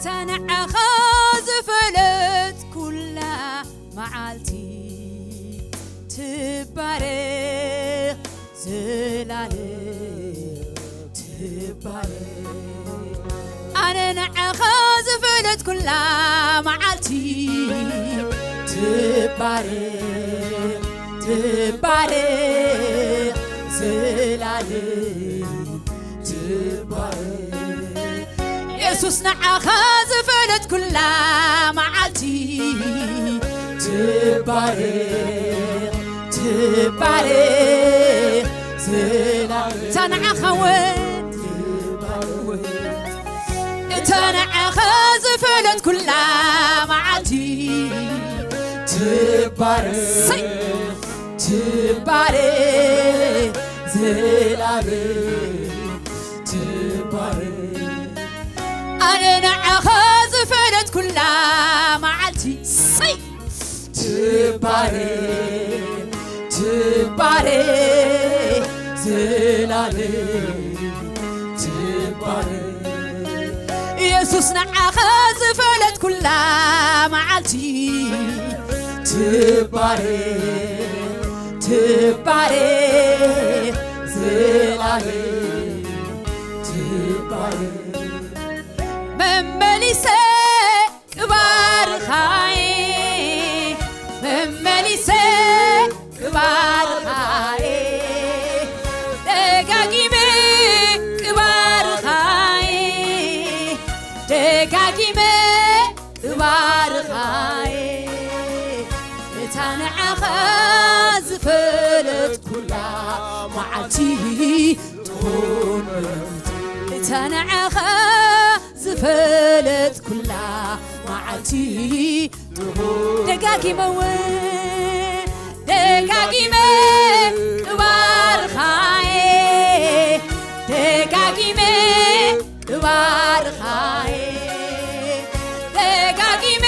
እታ ንዓኻ ዝፈለት ኩላ መዓልቲ ትባረኽ ዘላለም ትባረኽ። ኣነ ንዓኻ ዝፈለት ኩላ መዓልቲ ትባረኽ ትባረኽ ዘላለም ትባረኽ። የሱስ ንዓኻ ዝፈለት ኩላ መዓልቲ ትባረኽ ትባረኽ ዘላ እታ ንዓኻ ወ እታ ንዓኻ ዝፈለት ኩላ መዓልቲ ትባረኽ ሰይ ትባረኽ ዘላለም ትባረኽ። ኣነ ንዓኻ ዝፈለት ኩላ መዓልቲ ሰይ ትባረኽ ትባረኽ ዘላለም ትባረኽ። የሱስ ንዓኻ ዝፈለት ኩላ መዓልቲ ትባረኽ ትባረኽ ዘላለም ትባረኽ። መመሊሰ ክባርኻየ መመሊሰ ክባርኻየ ደጋጊመ ክባርኻየ ደጋጊመ ክባርኻየ እታ ንዓኻ ዝፈለት ኩላ መዓልቲ ትኹን እታ ንዓኻ ዝፈለት ኩላ መዓልቲ ደጋጊመ ወ ደጋጊመ ክባርኻየ ደጋጊመ ክባርኻየ ደጋጊመ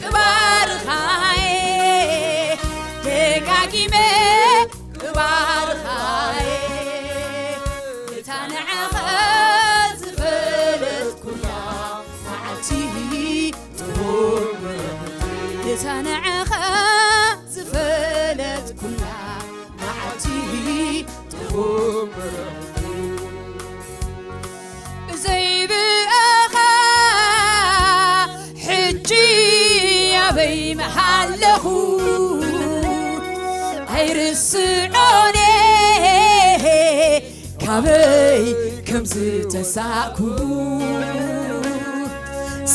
ክባርኻየ ደጋጊመ ክባርኻየ እታ ንዓኻ ዝፈለት ኩላ መዓልቲ ትኹን እታ ንዓኻ ዝፈለት ኩላ መዓልቲ ትኹን ዘይብኣኻ ሕጂ ኣበይ ምሃለኹ ኣይርስዖኔ ካበይ ከም ዝተሳእኩ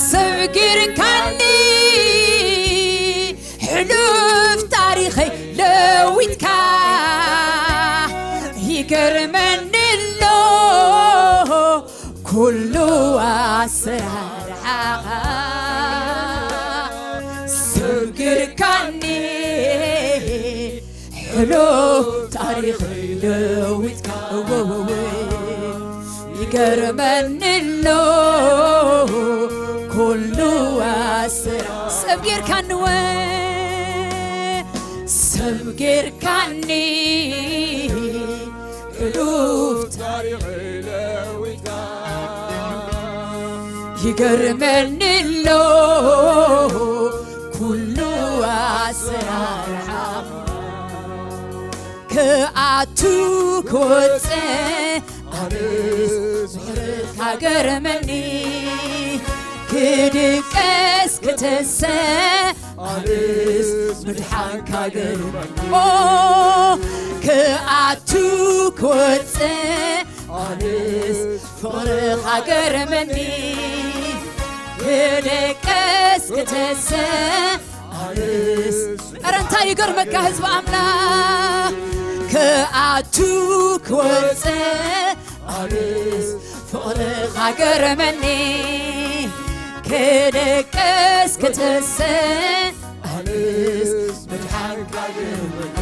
ሰብ ጌርካኒ ሕሉፍ ታሪኸይ ለዊጥካ ይገርመኒ ኣሎ ኩሉ ኣሰራርሓኻ ሰብ ጌርካኒ ሕሉፍ ታሪኸይ ለዊጥካ እወወወ ይገርመኒ ኣሎ ኩሉ ኣሰራ ሰብ ጌርካኒ ወ ሰብ ጌርካኒ ሕሉፍ ታሪኸይ ለዊጥካ ይገርመኒ ኣሎ ኩሉ ኣሰራርሓ ክኣቱ ክወፅእ ኣነስ ምሕረትካ ገረመኒ ክድቀስ ክተሰ ኣነስ ምድሓንካ ገረመኒ ኦ ክኣቱ ክወፅእ ኣነስ ፍቕርኻ ገረመኒ ክድቀስ ክተሰ ኣነስ ኧረ እንታይ ይገርመካ ህዝቢ ኣምላኽ ክኣቱ ክወፅእ ኣነስ ፍቕርኻ ገረመኒ ክድቀስ ክተሰ ኣነስ ምድሓንካ ገረመኒ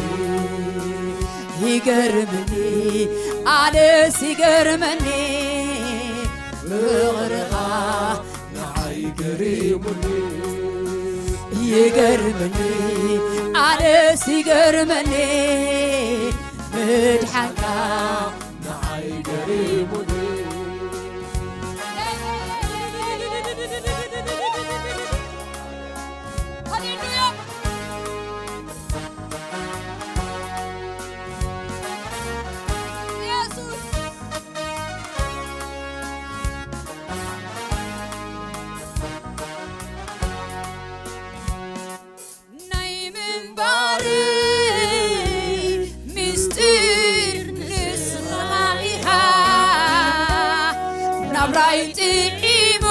ይገርመኒ ኣነስ ይገርመኒ ፍቕርኻ ንዓይ ገሪሙኒ ይገርመኒ ኣነስ ይገርመኒ ምድሓንካ ንዓይ ገሪሙኒ ብራይ ጥዒሙ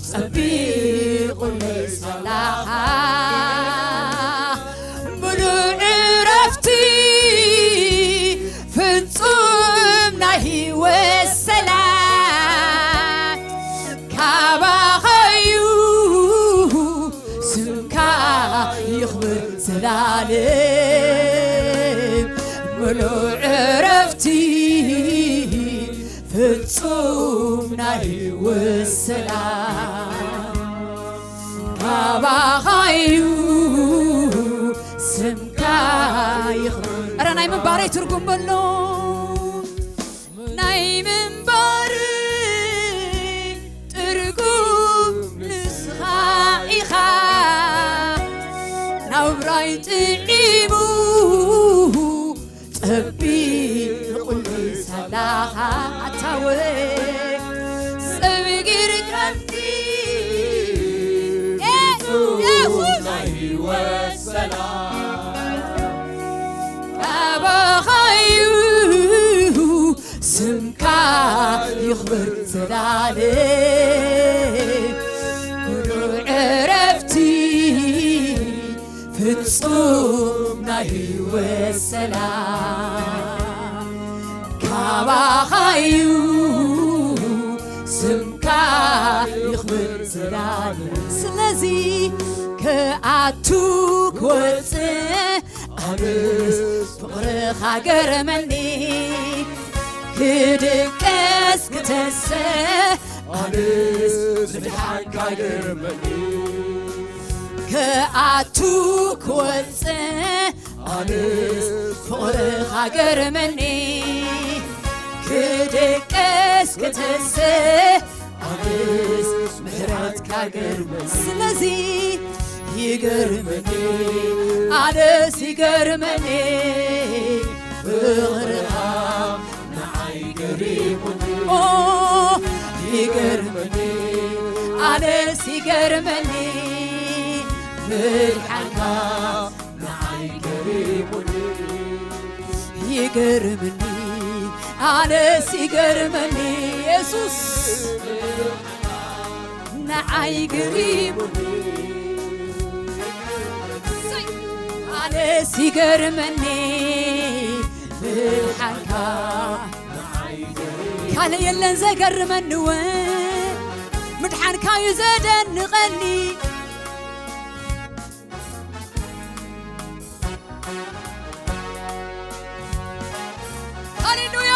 ጸቢቑለይ ሳላኻ ምሉእ ዕረፍቲ ፍጹም ናይ ህይወት ሰላም ካባኻዩ ስምካ ይኽብር ዘላለም ምሉእ ዕረፍቲ ፍጹም ናይ ህይወት ሰላም ካባኻዩ ስምካ ይኽብር። እረ ናይ ምንባረይ ትርጉም በሎ ናይ ምንባር ትርጉም ንስኻ ኢኻ ናብራይ ጥዒሙ ጸቢቑለይ ሳላኻ ኣታወይ ጸብጊር ከምቲ የሱስ ናይ ህይወት ሰላም ካባኻዩ ስምካ ይኽበር ዘላለም ምሉእ ዕረፍቲ ፍጹም ናይ ህይወት ሰላም ካባኻዩ ስምካ ይኽበር ዘላለም ስለዚ ክኣቱ ክወፅእ ኣነስ ፍቕርኻ ገረመኒ ክድቀስ ክተሰ ኣነስ ምድሓንካ ገረመኒ ክኣቱ ክወፅእ ኣነስ ፍቕርኻ ገረመኒ ክድቀስ ክተሰ ኣነስ ምሕረትካ ገርመኒ ስለዚ ይገርመኒ ኣነስ ይገርመኒ ፍቕርኻ ንዓይ ገሪሙኒ ኦ ይገርመኒ ኣነስ ይገርመኒ ምድሓንካ ንዓይ ገሪሙኒ ይገርምኒ ኣነስ ይገርመኒ የሱስ ንዓይ ገሪሙኒ ኣነስ ይገርመኒ ምድሓንካ ካልእ የለን ዘገርመኒ ወ ምድሓንካዩ ዘደንቐኒ ሃሌሉያ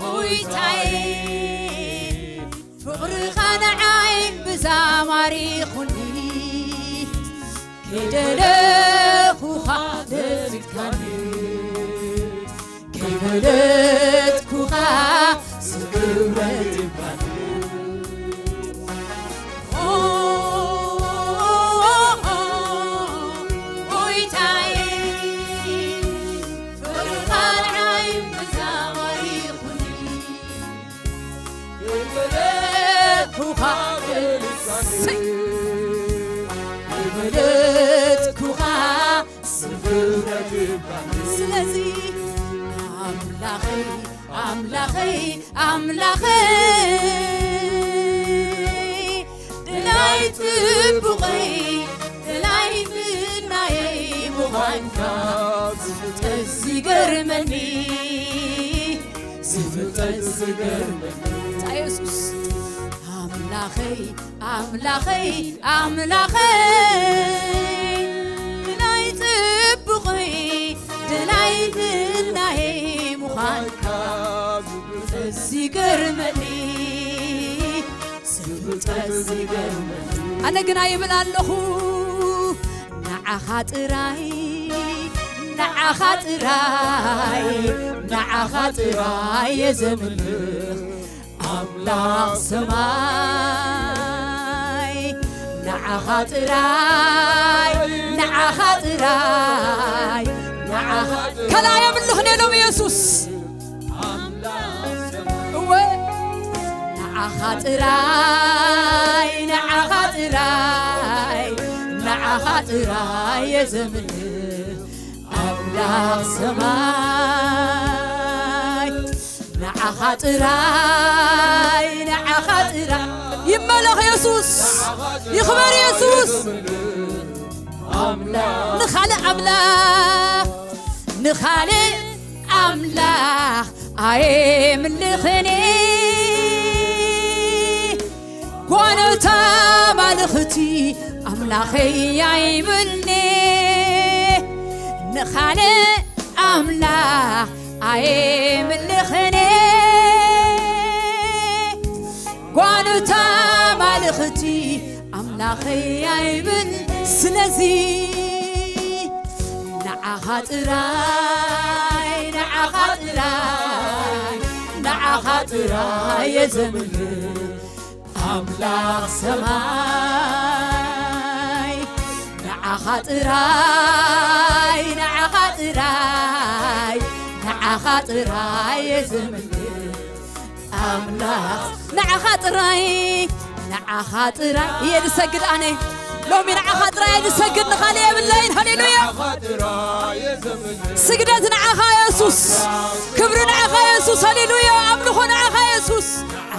ጎይታዬ ፍቕርኻ ንዓይ ብዛማሪ ኹኒ ከይደለኹኻ ደልካኒ ከይፈለጥኩኻ ስክብረት ይባል ጎይታዬ ፍቕርኻ ንዓይ ብዛማሪ ኹኒ ስለዚ ኣምላኸይ ኣምላኸይ ኣምላኸይ ድላይ ጽቡቐይ ድላይ ምናየይ ምዃንካ ዝፍጠር ዝገርመኒ ዝፍጠር ዝገርመኒ የሱስ ኣምላኸይ ኣምላኸይ ኣምላኸይ ድላይ ጽቡቐይ ድላይ ምናየይ ምዃንካ ዝገርመኒ ዝፍጠር ዝገርመኒ ኣነ ግና ይብል ኣለኹ ንዓኻ ጥራይ ንዓኻ ጥራይ ንዓኻ ጥራይ የዘምልኽ ኣምላኽ ሰማይ ንዓኻ ጥራይ ንዓኻ ጥራይ ንዓኻ ካልእ የብልኽን ኢሎም የሱስ እወ ንዓ ንዓኻ ጥራይ፣ ንዓኻ ጥራይ፣ ንዓኻ ጥራይ እየ ዘምልኽ ኣምላኽ ሰማይ። ንዓኻ ጥራይ፣ ንዓኻ ጥራይ። ይመለኽ የሱስ፣ ይኽበር የሱስ። ንኻልእ ኣምላኽ፣ ንኻልእ ኣምላኽ ኣየምልኽን፣ ጓኖት ኣማልኽቲ ኣምላኸይ ኣይብልኒ። ንኻልእ ኣምላኽ ኣየምልኽን፣ ጓኖት ኣማልኽቲ ኣምላኸይ ኣይብል። ስለዚ ንዓኻ ጥራይ፣ ንዓኻ ጥራይ፣ ንዓኻ ጥራይ እየ ዘምልኽ ኣምላኽ ሰማይ። ንዓኻ ጥራይ፣ ንዓኻ ጥራይ፣ ንዓኻ ጥራይ እየ ዘምልኽ ኣምላኽ። ንዓኻ ጥራይ፣ ንዓኻ ጥራይ እየ ዝሰግድ ኣነ። ሎሚ ንዓኻ ጥራይ እየ ዝሰግድ፣ ንኻልእ የብለይን። ሃሌሉያ። ስግደት ንዓኻ የሱስ፣ ክብሪ ንዓኻ የሱስ። ሃሌሉያ። ኣምልኾ ንዓኻ የሱስ።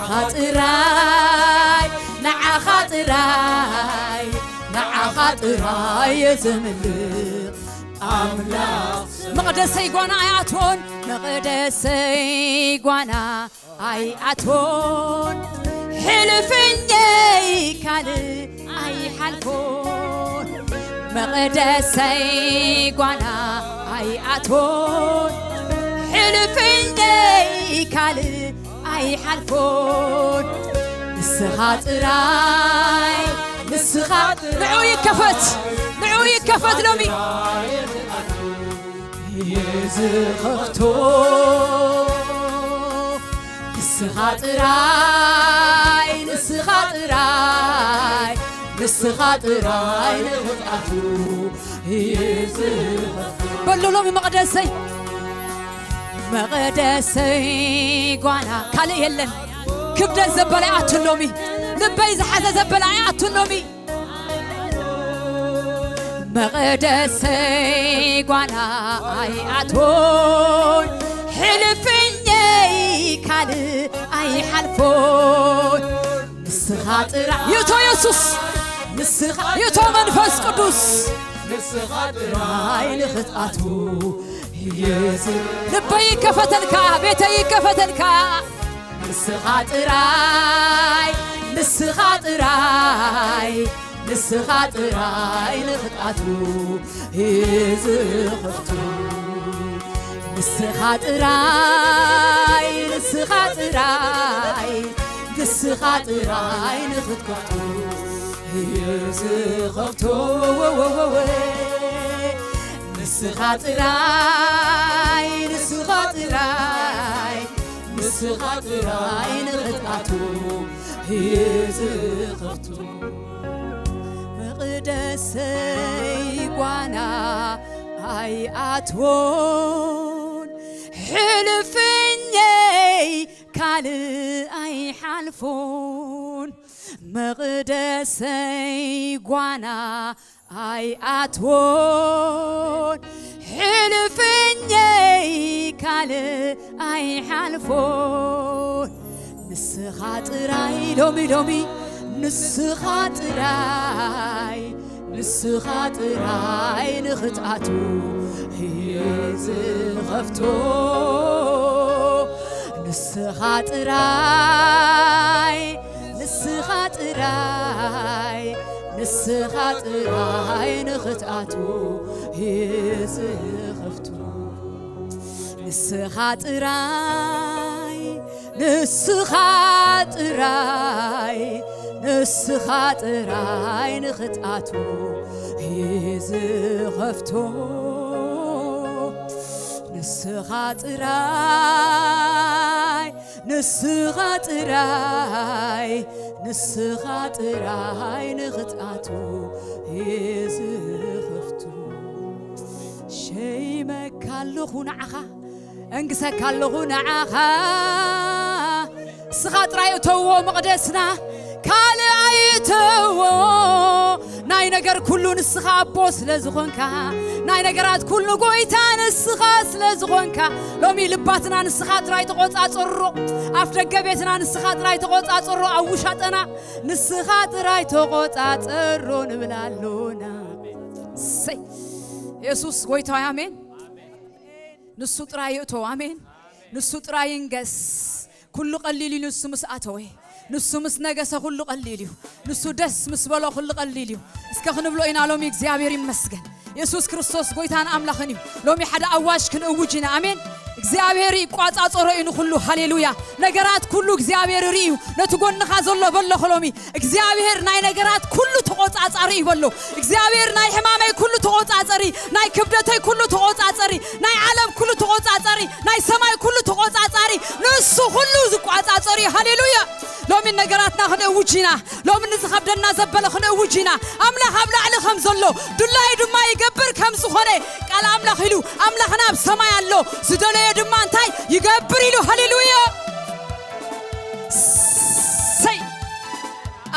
ንዓኻ ጥራይ፣ ንዓኻ ጥራይ፣ ንዓኻ ጥራይ እየ ዘምልኽ ኣምላኽ። መቕደሰይ ጓና ኣይኣትዎን፣ መቕደሰይ ጓና ኣይኣትዎን፣ ሕልፍነይ ካልእ ኣይሓልፎን። መቕደሰይ ጓና ኣይኣትዎን፣ ሕልፍነይ ካልእ ኣይሓልፎን። ንስኻ ጥራይ፣ ንስኻ ጥራይ። ንዑ ይከፈት፣ ንዑ ይከፈት ሎሚ። ዝኸፍቶ ንስኻ ጥራይ፣ ንስኻ ጥራይ፣ ንስኻ ጥራይ ንኽትኣቱ ዝኸፍቶ። በሉ ሎሚ መቕደሰይ፣ መቕደሰይ ጓና ካልእ የለን። ክብደት ዘበለ ኣይኣቱን ሎሚ፣ ልበይ ዝሓዘ ዘበለ ኣይኣቱን ሎሚ። መቕደሰይ ጓና ኣይኣትዎን፣ ሕልፍነይ ካልእ ኣይሓልፎን። ንስኻ ጥራይ ይእቶ የሱስ፣ ንስኻ ይእቶ መንፈስ ቅዱስ። ንስኻ ጥራይ ንኽትኣቱ የዚ ልበይ ይከፈተልካ፣ ቤተይ ይከፈተልካ። ንስኻ ጥራይ፣ ንስኻ ጥራይ፣ ንስኻ ጥራይ ንኽትኣቱ ዝኸፍቱ። ንስኻ ጥራይ፣ ንስኻ ጥራይ፣ ንስኻ ጥራይ ንኽትከፍቱ ዝኸፍቱ። ንስኻ ጥራይ፣ ንስኻ ጥራይ፣ ንስኻ ጥራይ ንኽትኣቱ ዝኸፍቱ። መቕደሰይ ጓና ኣይኣትዎን፣ ሕልፍነይ ካልእ ኣይሓልፎን። መቕደሰይ ጓና ኣይኣትዎን፣ ሕልፍነይ ካልእ ኣይሓልፎን። ንስኻ ጥራይ ሎሚ፣ ሎሚ ንስኻ ጥራይ፣ ንስኻ ጥራይ ንኽትኣቱ እየ ዝኸፍቶ። ንስኻ ጥራይ፣ ንስኻ ጥራይ፣ ንስኻ ጥራይ ንኽትኣቱ እየ ዝኸፍቶ። ንስኻ ጥራይ፣ ንስኻ ጥራይ፣ ንስኻ ጥራይ ንኽትኣቱ እየ ዝኸፍቶ። ንስኻ ጥራይ፣ ንስኻ ጥራይ፣ ንስኻ ጥራይ ንኽትኣቱ እየ ዝኸፍቶ። ሸይመካ ኣለኹ ንዓኻ፣ እንግሰካ ኣለኹ ንዓኻ፣ ንስኻ ጥራይ እተዎ መቕደስና ካልእ ኣይእተዎ። ናይ ነገር ኩሉ ንስኻ ኣቦ ስለ ዝኾንካ፣ ናይ ነገራት ኩሉ ጎይታ ንስኻ ስለ ዝኾንካ፣ ሎሚ ልባትና ንስኻ ጥራይ ተቖጻጸሮ። ኣፍ ደገ ቤትና ንስኻ ጥራይ ተቖጻጸሮ። ኣብ ውሻጠና ንስኻ ጥራይ ተቖጻጸሮ ንብል ኣሎና። ሰይ የሱስ ጎይታ ኣሜን። ንሱ ጥራይ ይእቶ። ኣሜን። ንሱ ጥራይ ይንገስ። ኩሉ ቀሊል እዩ ንሱ ምስ ኣተወ። ንሱ ምስ ነገሰ ኩሉ ቀሊል እዩ። ንሱ ደስ ምስ በሎ ኩሉ ቀሊል እዩ። እስከ ክንብሎ ኢና ሎሚ እግዚኣብሔር ይመስገን። የሱስ ክርስቶስ ጎይታን ኣምላኽን እዩ። ሎሚ ሓደ ኣዋጅ ክንእውጅ ኢና። ኣሜን። እግዚኣብሔር ይቋጻጸሮ እዩ ንኹሉ። ሃሌሉያ። ነገራት ኩሉ እግዚኣብሔር ርኢ እዩ። ነቲ ጎንኻ ዘሎ በሎ ሎሚ እግዚኣብሔር ናይ ነገራት ኩሉ ተቖጻጻሪ እዩ በሎ። እግዚኣብሔር ናይ ሕማመይ ኩሉ ተቖጻጸሪ፣ ናይ ክብደተይ ኩሉ ተቖጻጸሪ፣ ናይ ዓለም ኩሉ ተቖጻጸሪ፣ ናይ ሰማይ ኩሉ ተቖጻጻሪ፣ ንሱ ኩሉ ዝቋጻጸር እዩ። ሃሌሉያ። ሎሚ ነገራትና ክንእውጅ ኢና። ሎሚ ንዝኸብደና ዘበለ ክንእውጅ ኢና። ኣምላኽ ኣብ ላዕሊ ከም ዘሎ፣ ድላዩ ድማ ይገብር ከም ዝኾነ ቃል ኣምላኽ ኢሉ፣ ኣምላኽና ኣብ ሰማይ ኣሎ፣ ዝደለዮ ድማ እንታይ ይገብር ኢሉ። ሃሌሉያ። ሰይ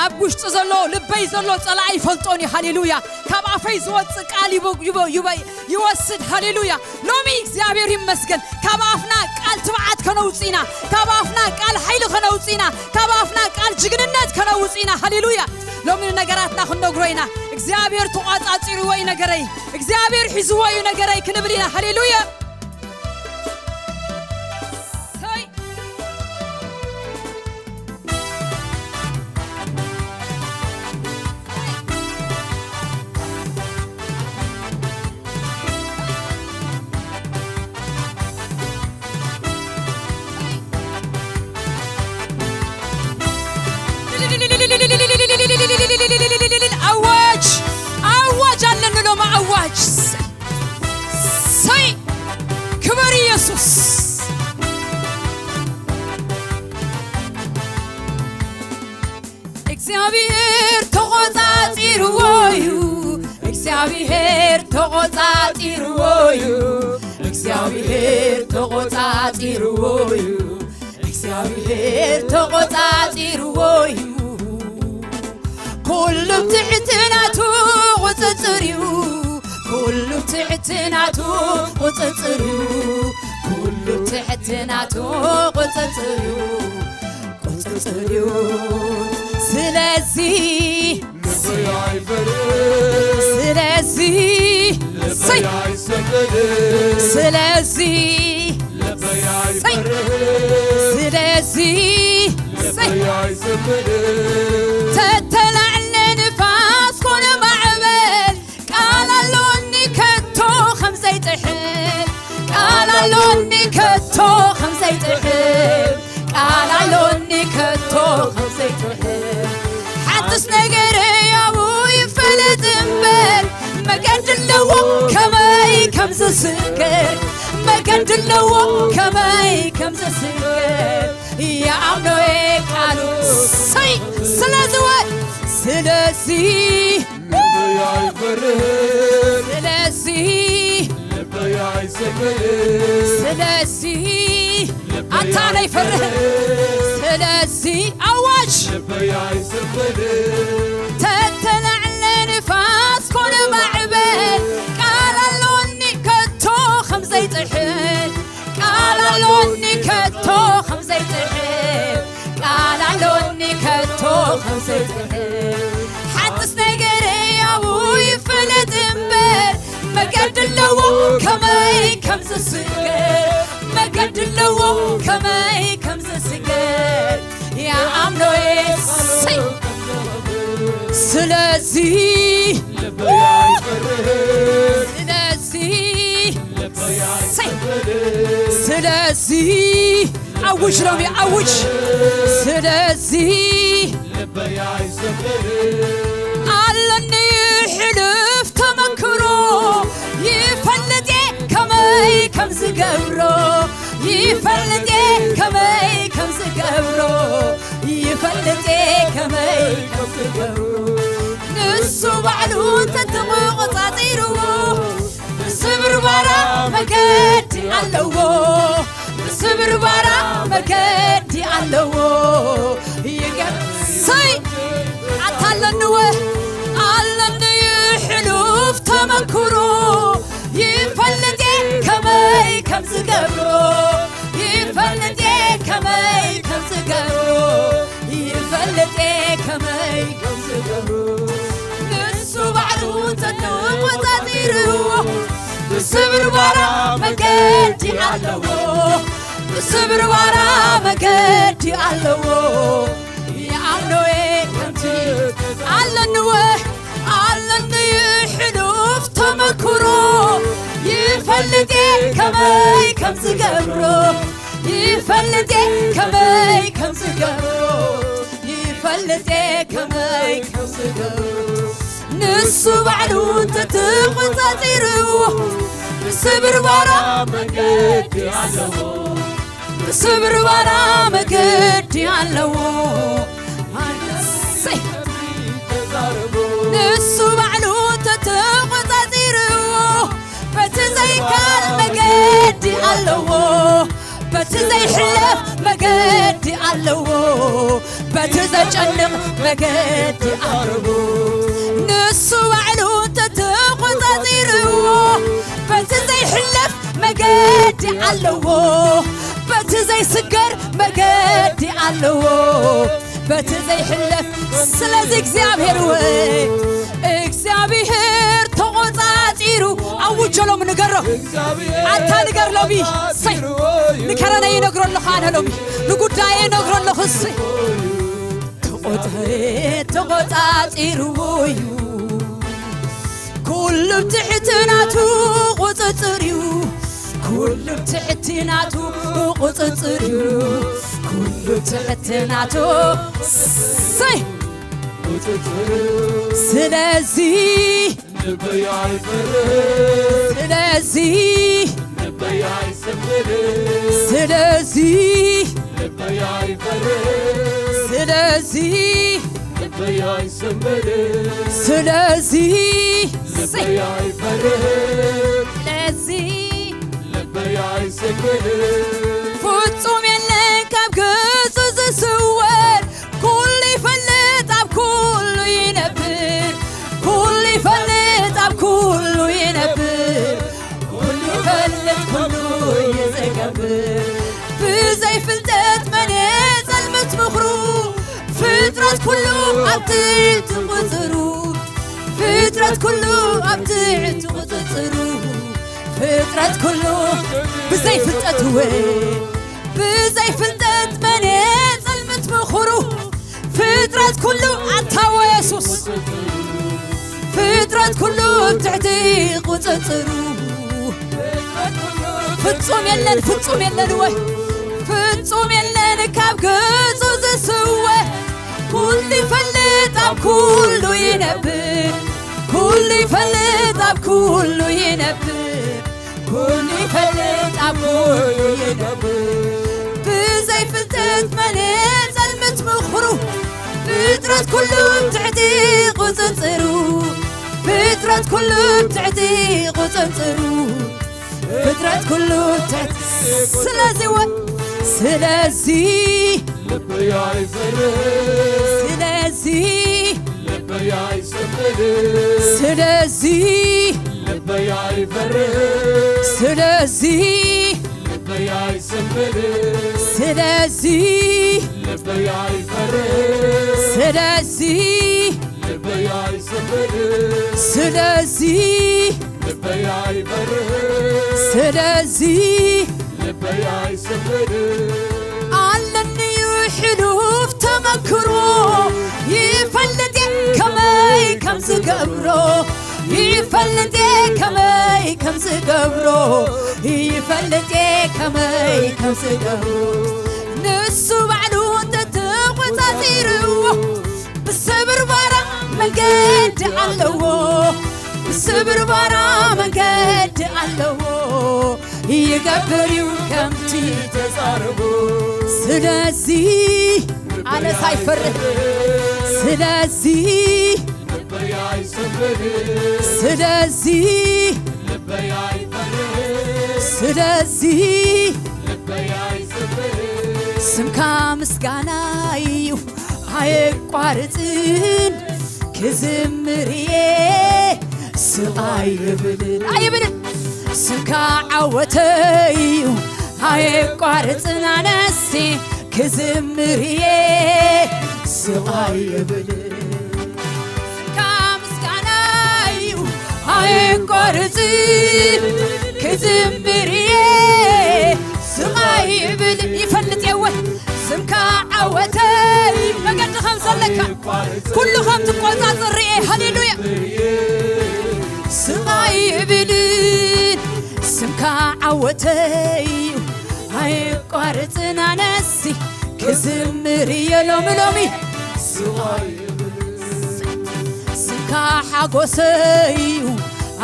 ኣብ ውሽጢ ዘሎ ልበይ ዘሎ ጸላኢ ይፈልጦን እዩ። ሃሌሉያ። ካብ ኣፈይ ዝወጽእ ቃል ይቦ- ይቦ- ይቦ- ይወስድ። ሃሌሉያ። ሎሚ እግዚኣብሔር ይመስገን። ካብ ኣፍና ቃል ትብዓት ከነውጽእ ኢና። ካብ ኣፍና ቃል ሓይሊ ከነውጽእ ኢና። ካብ ኣፍና ቃል ጅግንነት ከነውጽእ ኢና። ሃሌሉያ። ሎሚ ንነገራትና ክንነግሮ ኢና። እግዚኣብሔር ተቋጻጺርዎ እዩ ነገረይ፣ እግዚኣብሔር ሒዝዎ እዩ ነገረይ ክንብል ኢና። ሃሌሉያ። ሰይ ኣዋጅ ኣዋጅ ኣለኒ ሎማ ኣዋጅ። ሰይ ክብር ኢየሱስ። እግዚኣብሔር ተቖጻጺርዎ እዩ። እግዚኣብሔር ተቖጻጺርዎ እዩ። እግዚኣብሔር ተቖጻጺርዎ እዩ። እግዚኣብሔር ተቖጻጺርዎ እዩ። ኩሉ ትሕትናቱ ቁጽጽር እዩ። ኩሉ ትሕትናቱ ቁጽጽር እዩ። ኩሉ ትሕትናቱ ቁጽጽር እዩ። ቁጽጽር እዩ። ስለዚ ልበይ ኣይፈርህ። ስለዚ ልበይ ሰይ ኣይሰንበድን። ስለዚ ልበይ ሰይ ኣይፈርህ። ስለዚ ሰይ ልበይ ኣይሰንበድን። ተተላዕለ ንፋስ ኮነ ማዕበል ቃል ኣሎኒ ከቶ ከም ዘይጥሕል። ቃል ኣሎኒ ከቶ ከም ዘይጥሕል። ቃል ኣሎኒ ከቶ ከም ዘይጥሕል። ሓንትስ ነገር ያቡ ይፈለጥ እምበር መገዲ ኣለዎ ከመይ ከም ዝስገር። መገዲ ኣለዎ ከመይ ከም ዝስገር። ይኣምኖ ቃሉ ሰይ ስለዚ ወ ስለዚ ልበይ ኣይፈርህን። ስለዚ ልበይ ኣይሰንበድን። ስለዚ ልበይ ኣታ ኣይፈርህን። ኣይፈርህን። ስለዚ ኣዋጅ ልበይ ኣይሰንበድን። ተተላዕለ ንፋስ ኮነ ማዕበል ቃል ኣሎኒ ከቶ ከም ዘይጥሕል። ቃል ኣሎኒ ከቶ ከም ዘይጥሕል። ቃል ኣሎኒ ከቶ ከም ዘይጥሕል። ሓንትስ ነገር ያቡ ይፈለጥ እምበር መገዲ ኣለዎ ከመይ ከም ዝስገር። መገዲ ኣለዎ ከመይ ከም ዝስገር። ይኣምኖ እየ ሰይ ስለዚ ልበይ ኣይፈርህን። ስለዚ ልበይ ሰይ ኣይሰንበድን። ስለዚ ኣውጅ ሎሚ ኣውጅ። ስለዚ ልበይ ኣይሰንበድን። ኣለኒ ሕሉፍ ተመክሮ ይፈልጥ እየ ከመይ ከም ዝገብሮ። ይፈልጥ እየ ከመይ ከም ዝገብሮ። ይፈልጥ እየ ከመይ ከም ዝገብሮ። ንሱ ባዕሉ ተተቆጻጺርዎ። ብስብርባራ መገዲ ኣለዎ። ብስብርባራ መገዲ ኣለዎ ይገርሰይ ኣታለንወ ኣለንዩ ሕሉፍ ተመክሮ ይፈልጥ ከመይ ከም ዝገብሮ ይፈልጥ ከመይ ከም ዝገብሮ ይፈልጥ ከመይ ከም ዝገብሮ ንሱ ባዕሉ ተተቆጻጺርዎ ብስብርባራ መገዲ ኣለዎ ብስብርባራ መገዲ ኣለዎ ይኣምኖ ከምቲ ኣለንወ ኣለኒ ሕሉፍ ተመክሮ ይፈልጥ ከመይ ከም ዝገብሮ ይፈልጥ ከመይ ከም ዝገብሮ ይፈልጥ ከመይ ከም ዝገብሮ ንሱ ባዕሉ ተተቆጻጺርዎ ብስብርባራ መገዲ ኣለዎ ብስብርባራ መገዲ ኣለዎ ንሱ ባዕሉ ተተቆጻጺርዎ በቲ ዘይካል መገዲ ኣለዎ በቲ ዘይሕለፍ መገዲ ኣለዎ በቲ ዘጨንቕ መገዲ ኣለዎ ንሱ ባዕሉ ተተቆጻጺርዎ በቲ ዘይሕለፍ መገዲ ኣለዎ በቲ ዘይስገር መገዲ ኣለዎ በቲ ዘይሕለፍ ስለዚ እግዚኣብሔር ወይ እግዚኣብሔር ተቆጻጺሩ ኣውጀሎም ንገሮ ኣታ ንገር ሎሚ ሰይ ንከረነ ይነግሮ ኣለኹ ኣነ ሎሚ ንጉዳየ ይነግሮ ኣለኹ እሰይ ተቆጸረ ተቆጻጺርዎ እዩ ኩሉ ትሕትናቱ ቁጽጽር እዩ ኩሉ ትሕትናቱ ቁጽጽር እዩ ኩሉ ትሕትናቱ ሰይ ስለዚ ልበይ ኣይፈርህ ስለዚ ልበይ ኣይሰምር ስለዚ ልበይ ኣይፈርህ ስለዚ ልበይ ኣይሰምር ስለዚ ልበይ ኣይፈርህ ስለዚ ልበይ ኣይሰምር ፍጹም የለን ካብ ገጹ ዝስወር ኩሉ ይፈልጥ ኣብ ኩሉ ይነብር ኩሉ ይፈልጥ ኣብ ኩሉ ይነብር ኩሉ ይፈልጥ ኩሉ እዩ ዝገብር ብዘይ ፍልጠት መን የጸልምት ምኽሩ ፍጥረት ኩሉ ኣብ ትሕቲ ቁጽሩ ፍጥረት ኩሉ ኣብ ትሕቲ ቁጽጽሩ ፍጥረት ኩሉ ብዘይ ፍልጠት እወ ብዘይ ፍልጠት መን የጸልምት ምኽሩ ፍጥረት ኩሉ ኣንታዎ የሱስ ፍጥረት ኩሉ ኣብ ትሕቲ ቁጽጽሩ ፍጹም የለን ፍጹም የለን ወይ ፍጹም የለን ካብ ገጹ ዝስወ ኩሉ ይፈልጥ ኣብ ኩሉ ይነብር ኩሉ ይፈልጥ ኣብ ኩሉ ይነብር ኩሉ ይፈልጥ ኣብ ኩሉ ይነብር ብዘይ ፍልጠት መን የጸልምት ምኽሩ ፍጥረት ኩሉ ትሕቲ ቁጽጽሩ ፍጥረት ኩሉ ትሕቲ ቁጽጽሩ ፍጥረት ኩሉ ትሕቲ ስለዚ ወ ስለዚ ልበይ ኣይፈርህ ስለዚ ልበይ ኣይሰምር ስለዚ ልበይ ኣይፈርህ ስለዚ ልበይ ኣይሰምር ስለዚ ልበይ ኣይፈርህ ስለዚ ልበይ ኣይሰምር ስለዚ ልበይ ኣይፈርህ ስለዚ ልበይ ኣይሰምር ኣለንዩ ሕሉፍ ተመክሮ ይፈልጥ ከመይ ከም ዝገብሮ ይፈልጥ ከመይ ከም ዝገብሮ ይፈልጥ ከመይ ከም ዝገብሮ ንሱ ባዕሉ እንተተቆጻጺርዎ ብስብርባራ መንገዲ ኣለዎ ብስብርባራ መንገዲ ኣለዎ ይገብር እዩ ከምቲ ተዛርቦ ስለዚ ኣነስ ኣይፈርህ ስለዚ ስለዚ ስለዚ ስምካ ምስጋና እዩ ኣየቋርጽን ክዝምር እየ ስቕ ኣይብልን ኣይብልን ስምካ ዓወተይ እዩ ኣየቋርጽን ኣነሲ ክዝምር እየ ስቕ ኣይብልን ስምካ ምስጋና እዩ ኣየቋርጽን ክዝምር እየ ስቕ ኣይብል ይፈልጥ የወ ስምካ ዓወተይ መገዲ ከም ዘለካ ኩሉ ከም ትቆጻጽር ርኤ ሃሌሉያ ስቕ ኣይብልን ስምካ ዓወተይ እዩ ኣየቋርጽን ኣነሲ ክዝምር እየ ሎሚ ሎሚ ስምካ ሓጎሰይ እዩ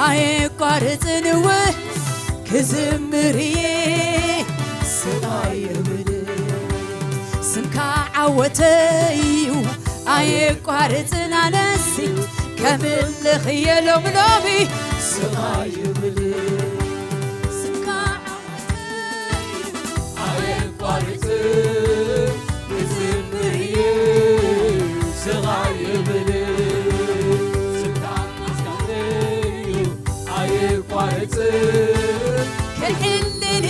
ኣየቋርጽን እወ ክዝምር እየ ስቕ ኣይብል ስምካ ዓወተይ እዩ ኣየቋርጽን ኣነሲ ከምልኽ እየ ሎሚ ሎሚ ስቕ ኣይብል ስምካ ዓወተይ እዩ ኣየቋርጽን ክዝምር እየ ስቕ ኣይብል ስምካ ኣስካተይ እዩ ኣየቋርጽን ክሕልል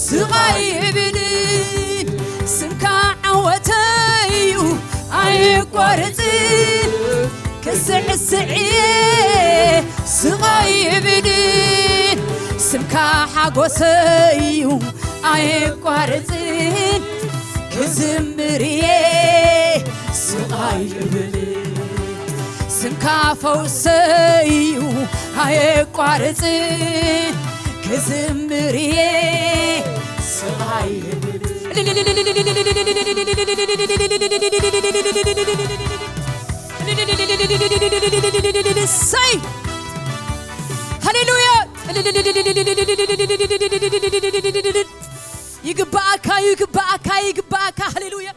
ስቕ ኣይብልን ስምካ ዓወተይ እዩ ኣየቋርጽን ክስዕስዕ እየ ስቕ ኣይብልን ስምካ ሓጎሰይ እዩ ኣየቋርጽን ክዝምር እየ ስቕ ኣይብልን ስምካ ፈውሰይ እዩ ኣየቋርጽን ክዝምር እየ ስቕ ኣይብልን ሰይ ሃሌሉያ ይግባኣካ ይግባኣካ ይግባኣካ ሃሌሉያ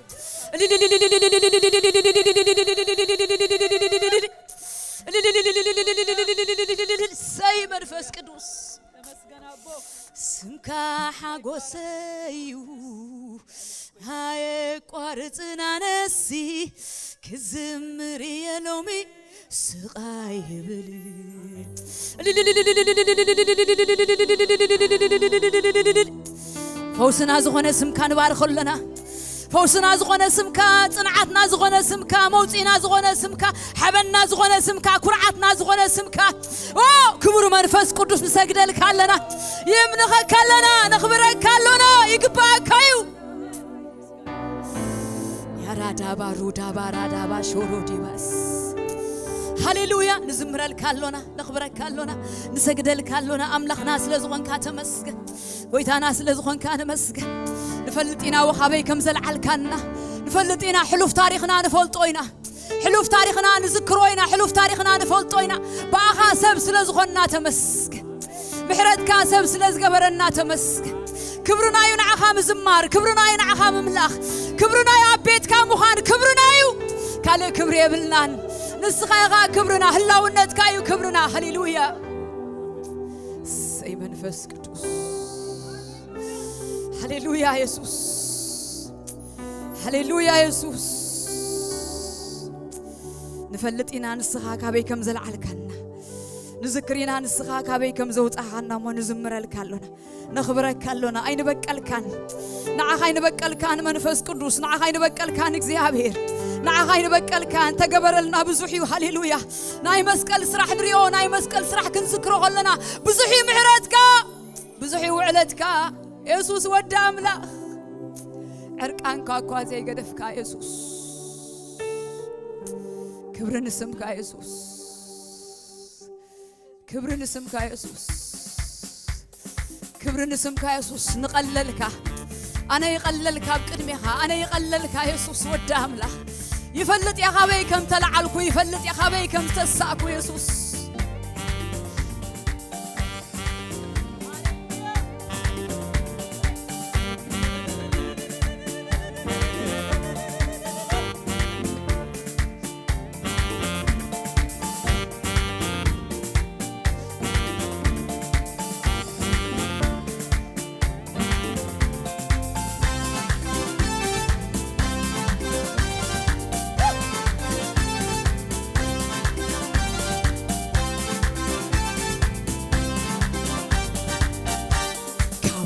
ሰይ መንፈስ ቅዱስ ስምካ ሓጎሰይ እዩ ኣየቋርጽን ኣነሲ ክዝምር እየ ሎሚ ስቕ ኣይብል ፈውስና ዝኾነ ስምካ ንባርኸሉ ኣለና ፈውስና ዝኾነ ስምካ ጽንዓትና ዝኾነ ስምካ መውፅእና ዝኾነ ስምካ ሓበንና ዝኾነ ስምካ ኩርዓትና ዝኾነ ስምካ ክቡር መንፈስ ቅዱስ ንሰግደልካ ኣለና የምልኸካ ኣለና ነኽብረካ ኣሎና ይግባኣካ እዩ ያራዳባ ሩዳባ ራዳባ ሾሮ ዲባስ ሃሌሉያ ንዝምረልካ ኣሎና ነኽብረካ ኣሎና ንሰግደልካ ኣሎና ኣምላኽና ስለ ዝኾንካ ተመስገን ጎይታና ስለ ዝኾንካ ነመስገን ንፈልጥ ኢና ወኻበይ ከም ዘልዓልካና ንፈልጥ ኢና ሕሉፍ ታሪኽና ንፈልጦ ኢና ሕሉፍ ታሪኽና ንዝክሮ ኢና ሕሉፍ ታሪኽና ንፈልጦ ኢና ብኣኻ ሰብ ስለ ዝኾንና ተመስገን ምሕረትካ ሰብ ስለ ዝገበረና ተመስገን ክብርና እዩ ንዓኻ ምዝማር ክብርና እዩ ንዓኻ ምምላኽ ክብርና እዩ ኣብ ቤትካ ምዃን ክብርና እዩ ካልእ ክብሪ የብልናን ንስኻ ኢኻ ክብርና ህላውነትካ እዩ ክብርና ሃሌሉያ ሰይ መንፈስ ቅዱስ ሃሌሉያ የሱስ ሃሌሉያ የሱስ ንፈልጥ ኢና ንስኻ ካበይ ከም ዘልዓልካና ንዝክር ኢና ንስኻ ካበይ ከም ዘውፃኻና እሞ ንዝምረልካ ኣሎና ነኽብረካ ኣሎና ኣይንበቀልካን ንዓኻ ኣይንበቀልካን መንፈስ ቅዱስ ንዓኻ ኣይንበቀልካን እግዚኣብሔር ንዓኻ ኣይንበቀልካን ተገበረልና ብዙሕ እዩ ሃሌሉያ ናይ መስቀል ስራሕ ንሪኦ ናይ መስቀል ስራሕ ክንዝክሮ ከለና ብዙሕ እዩ ምሕረትካ ብዙሕ እዩ ውዕለትካ የሱስ ወዲ ኣምላኽ ዕርቃንካ እኳ ዘይገደፍካ የሱስ ክብሪ ንስምካ የሱስ ክብሪ ንስምካ የሱስ ክብሪ ንስምካ የሱስ ንቐለልካ ኣነ ይቐለልካ ኣብ ቅድሜኻ ኣነ ይቐለልካ የሱስ ወዲ ኣምላኽ ይፈልጥ እየ ካበይ ከም ተለዓልኩ ይፈልጥ እየ ካበይ ከም ዝተሳእኩ የሱስ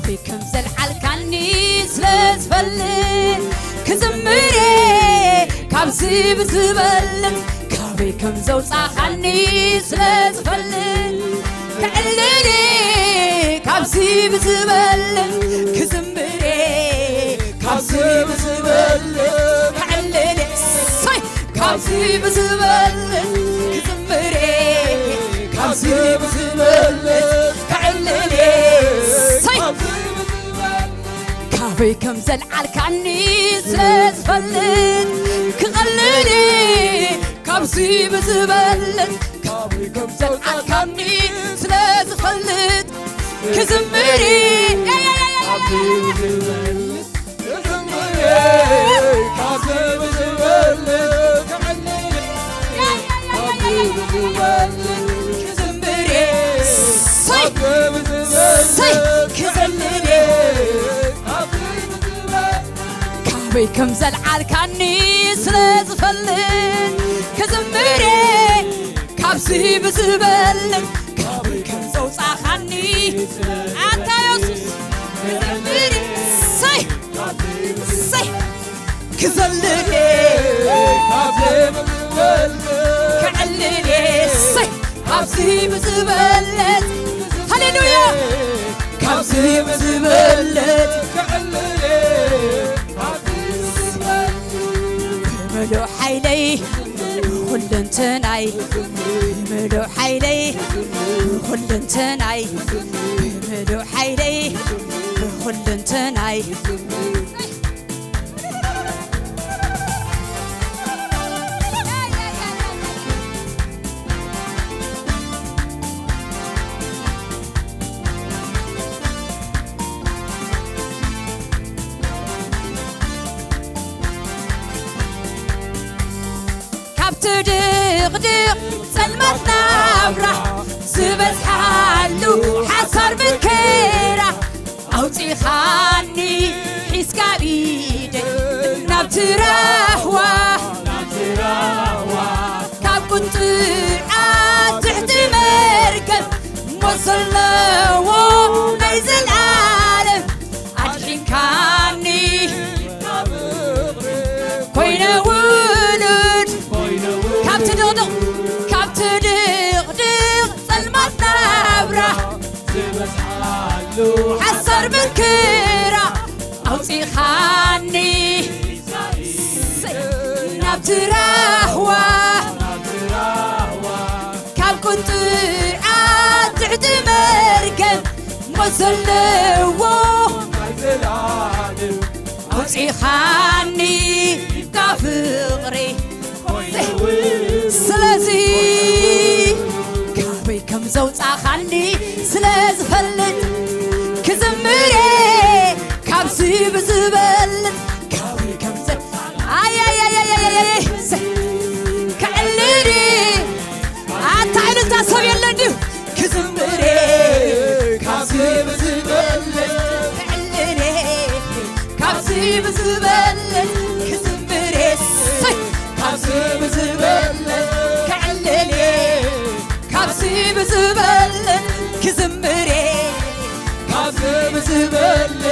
ካበይ ከም ዘልዓልካኒ ስለ ዝፈልጥ ክዝምር እየ። ካብዚ ብዝበልጥ ካበይ ከም ዘውጻኻኒ ስለ ዝፈልጥ ክዕልል እየ። ካብዚ ብዝበልጥ ክዝምር እየ። ካብዚ ብዝበልጥ ክዕልል እየ። እሰይ! ካብዚ ብዝበልጥ ክዝምር እየ። ካብዚ ብዝበልጥ ክዕልል እየ። እሰይ! ካበይ ከም ዘልዓልካኒ ስለ ዝፈልጥ ክቐልል እየ። ካብዚ ብዝበልጥ ካበይ ከም ዘልዓልካኒ ስለ ዝፈልጥ ክዝምር እየ። ክዝምር እየ። እሰይ! እሰይ! ክዘልል እየ። ካበይ ከም ዘልዓልካኒ ስለ ዝፈልጥ ክዝምር እየ። ካብዚ ብዝበልጥ ካበይ ከም ዘውጻኻኒ ኣታ የሱስ ክዝምር እየ። እሰይ! እሰይ! ክዘልል እየ። ክዕልል እየ። እሰይ! ካብዚ ብዝበልጥ ሃሌሉያ! ካብዚ ብዝበልጥ ክዕልል እየ። ብምሉእ ሓይለይ፣ ብኹለንተናይ፣ ብምሉእ ሓይለይ፣ ብኹለንተናይ፣ ብምሉእ ሓይለይ፣ ብኹለንተናይ። ካብቲ ድቕድቕ ጸልማት ናብራ ዝበዝሓሉ ሓሳር መከራ ኣውጺኻኒ ሒዝካ ኢደይ ናብቲ ራህዋ ካብ ቁጥዓት ትሕቲ መርገም ሞት ዘለዎ ናይ ዘልኣለም ኣድሒንካኒ ኮይነ ውሉድ ካብቲ ድቕድቕ ካብቲ ድቕድቕ ጸልማት ናብራ ሓሳር መከራ ኣውጺኻኒ ናብቲ ራህዋ ካብ ቁጥዓት ትሕቲ መርገም ሞት ዘለዎ ኣውጺኻኒ ካብ ፍቕሪ ስለዚ ካበይ ከም ዘውጻኻኒ ስለ ዝፈልጥ ክዝምር እየ ካብዚ ብዝበልጥ ካበይ ከም ዘ- ኣያያያያያያይ ክዕልል እየ ኣታ ዕልልታ ሰብ የለን ድዩ ክዝምር እየ ካብዚ ብዝበልጥ ክዕልል እየ ካብዚ ብዝበልጥ ክዝምር እየ እሰይ ካብዚ ብዝበልጥ ክዕልል እየ ካብዚ ብዝበልጥ ክዝምር እየ ካብዚ ብዝበልጥ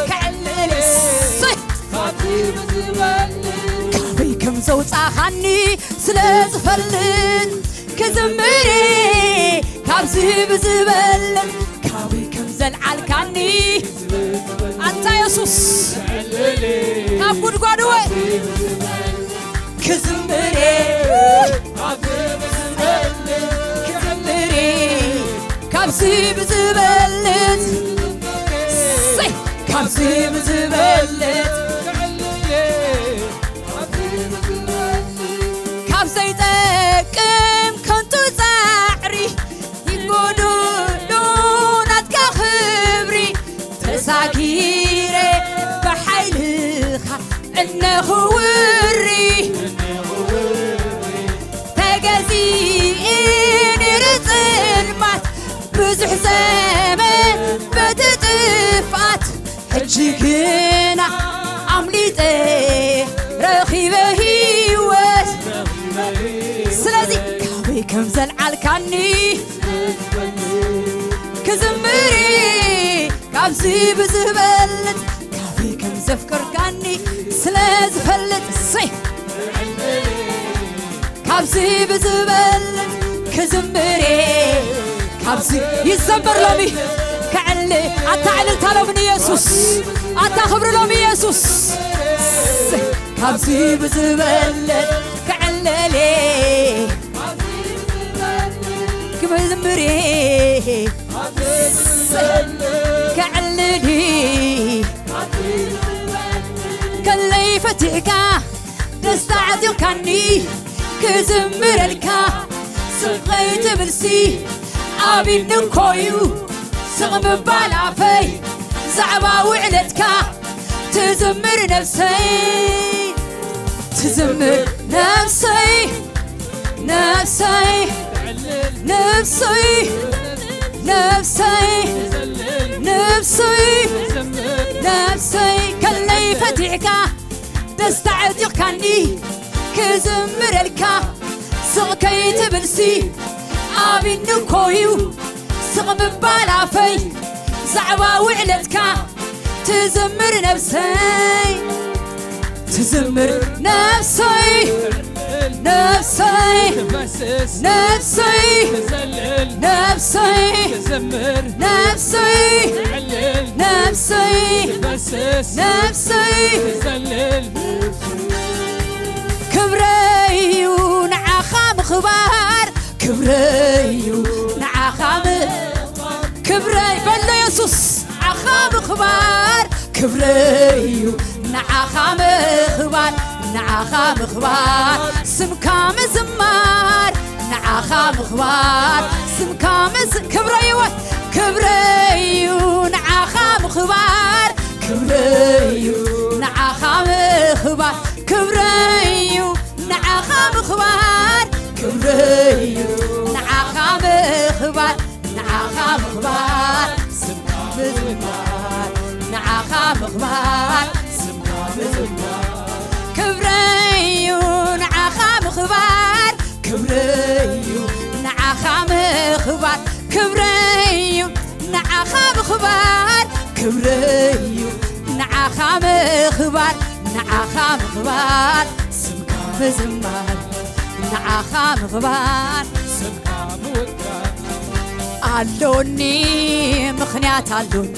ክዕልል እየ እሰይ ካብዚ ብዝበልጥ ካበይ ከም ዘውጻኻኒ ስለ ዝፈልጥ ክዝምር እየ ካብዚ ብዝበልጥ ካበይ ከም ዘልዓልካኒ ኣንታ የሱስ ካብ ጉድጓድ እወ ክዝምር እየ ክዝምር እየ ካብዚ ብዝበልጥ እሰይ፣ ካብዚ ብዝበልጥ ካብ ዘይጠቅም ከንቱ ጻዕሪ ይጎድሎ ናትካ ክብሪ ተሳጊረ ብሓይልኻ እነኽውሪ ተገዚኤ ነይረ ጽልማት ብዙሕ ዘመን በቲ ጥፍኣት ሕጂ ግና ኣምሊጠ ረኺበ ህይወት ስለዚ ካበይ ከም ዘልዓልካኒ ክዝምር ካብ እዚ ብዝበልጥ ካብይ ከም ዘፍቀርካኒ ስለ ዝፈልጥ ሰይ ካብዚ ብዝበልጥ ክዝምር እየ። ካብዚ ይዘመር ሎሚ ከዕል ኣታ ዕልልታ ሎሚ ንየሱስ ኣታ ክብሪ ሎሚ የሱስ ካብዚ ብዝበልጥ ክዕልል እየ። ክዝምር እየ ከዕልል እየ። ከለይ ፈቲሕካ ደስታ ዓጢቕካኒ ክዝምረልካ ስቕ ከይትብልሲ ኣቢኒ እኮ እዩ ስቕ ምባል ኣፈይ ዛዕባ ውዕለትካ ትዝምር ነብሰይ ትዝምር ነብሰይ ነብሰይ ነብሰይ ነብሰይ ነብሰይ ነብሰይ ከለይ ፈቲሕካ ደስታ ዕጢቕካኒ ክዝምረልካ ስቕ ከይትብልሲ ኣቢኒ እኮ እዩ ስቕ ምባል ኣፈይ ዛዕባ ውዕለትካ ትዝምር ነብሰይ ትዝምር ነብሰይ ነብሰይ ነብሰይ ነብሰይ ነብሰይ ነብሰይ ነብሰይ ክብረይ እዩ ንዓኻ ምኽባር ክብረይ እዩ ንዓኻ ም- ክብረይ በሎ የሱስ ንዓኻ ምኽባር ክብረይ እዩ ንዓኻ ምኽባር ንዓኻ ምኽባር ስምካ ምዝማር ንዓኻ ምኽባር ስምካ ምዝ ክብረይ ይወት ክብረይ እዩ ንዓኻ ምኽባር ክብረይ እዩ ንዓኻ ምኽባር ክብረይ እዩ ንዓኻ ምኽባር ክብረይ እዩ ንዓኻ ምኽባር ንዓኻ ምኽባር ስምካ ምዝማር ንዓኻ ምኽባር ስምካ ምዝማር ክብረይ እዩ ንዓኻ ምኽባር ክብረይ እዩ ንዓኻ ምኽባር ክብረይ እዩ ንዓኻ ምኽባር ክብረይ እዩ ንዓኻ ምኽባር ንዓኻ ምኽባር ስምካ ምዝማር ንዓኻ ምኽባር ስምካ ምውዳስ ኣሎኒ ምኽንያት ኣሎኒ